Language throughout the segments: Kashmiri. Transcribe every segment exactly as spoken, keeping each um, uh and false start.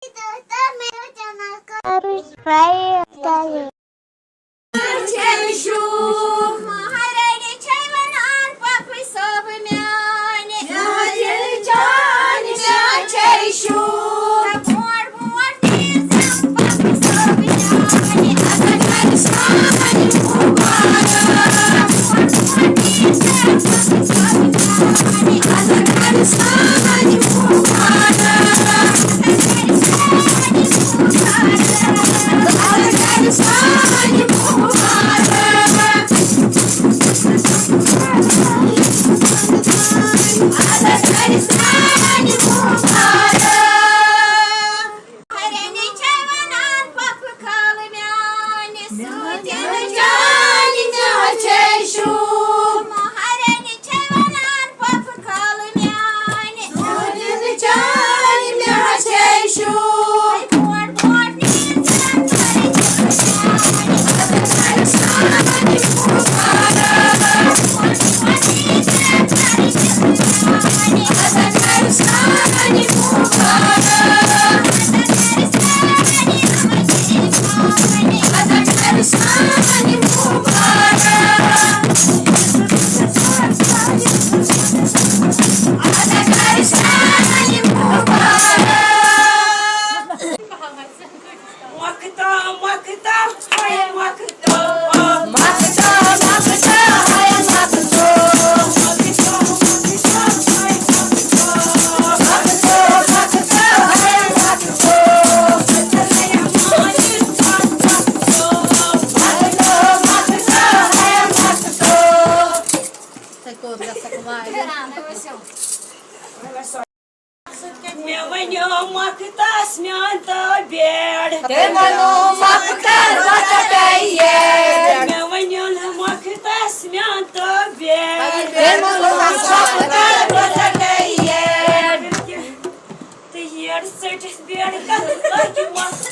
تہٕ مےٚ چَنَل کَرُن subscribe۔ مہرنہِ چھے ونان پۄپھٕ صٲب میانہِ۔ مہرنہِ چانہِ مےٚ چھے شوٗب۔ برونٛٹھ برونٛٹھ نیر زٮ۪و پۄپھٕ صٲب میانہِ۔ اگر گرِ سانہِ مُبارک۔ برونٛٹھ برونٛٹھ نیر زٮ۪و پۄپھٕ صٲب میانہِ۔ اگر گرِ سانہِ مُبارک۔ مہرنہِ چھے ونان پۄپھٕ خالہٕ میانہِ۔ سوٗزِن چانہِ مےٚ چھے شوٗب۔ برونٛٹھ برونٛٹھ نیر زٮ۪و پۄپھٕ صٲب میانہِ۔ مۄکھتا، مۄکھتا، ہاے مۄکھتا۔ مۄکھتا، مۄکھتا، ہاے مۄکھتا۔ مۄکھتا، مۄکھتا، ہاے مۄکھتا۔ مۄکھتا، مۄکھتا، ہاے مۄکھتا۔ مۄکھتا، مۄکھتا، ہاے مۄکھتا۔ مےٚ ؤنِو مۄختَس میون تہٕ بیڈ۔ تٔمۍ ووٚنُن مۄختَس بہٕ ژَٹَے یٔڈ۔ مےٚ ؤنِو نہٕ مۄختَس میون تہٕ بیڈ۔ تٔمۍ ووٚنُن مۄختَس بہٕ ژَٹَے یٔڈ۔ تہٕ یٔڈ ژٔٹِتھ بیڈ کَتھ لَگہِ مۄختہٕ۔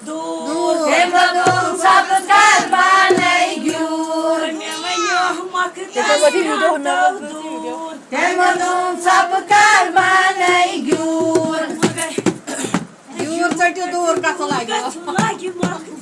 دوٗر۔ تٔمۍ ووٚنُن سبز کر بنٲے گیوٗر۔ مےٚ ؤنِو مۄختَس دوٗر۔ تٔمۍ ووٚنُن سبز کر بنٲے گیوٗر۔ گیوٗر ژٔٹِو دوٗر کَتھ لَگہِ۔ کَتھ لَگہِ مۄختہٕ۔